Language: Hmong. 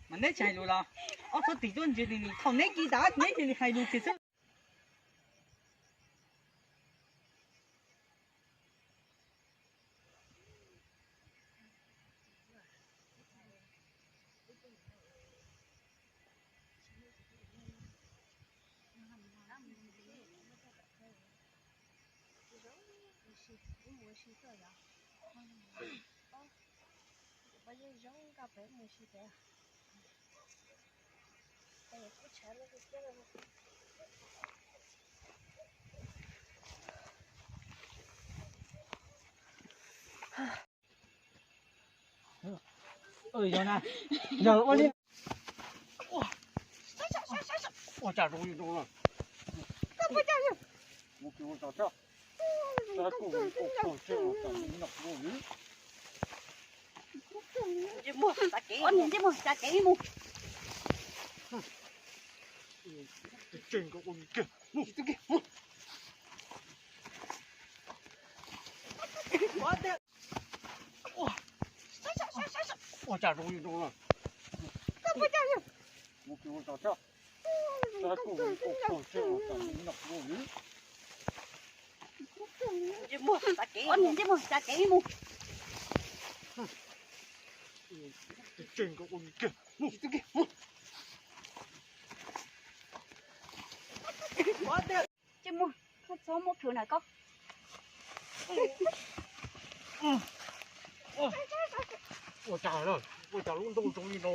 Mas neb tsis hais lus los? Ob txhob tim tuaj ntsia li, thaum neb kiv tas neb cia li hais lus tiag xwb. Yog na, yog ua li. Ua cas zoo li no na? Ua cas thiab? Ua cas thiab? Ntsej muag txav kev, ntsej muag txav kev mus. Tsev nkawd ua li kiag, mus tsev kiag, mus. Ua cas zoo li no na? Ua cas thiab? Ntsej muag txav kev, ntsej muag txav kev mus. Tsev nkawd ua li kiag, mus tsev kiag, mus. Ntsej muag, koj txhob muab khwv na koj. Ua cas, ua cas lub ntuj zoo li no?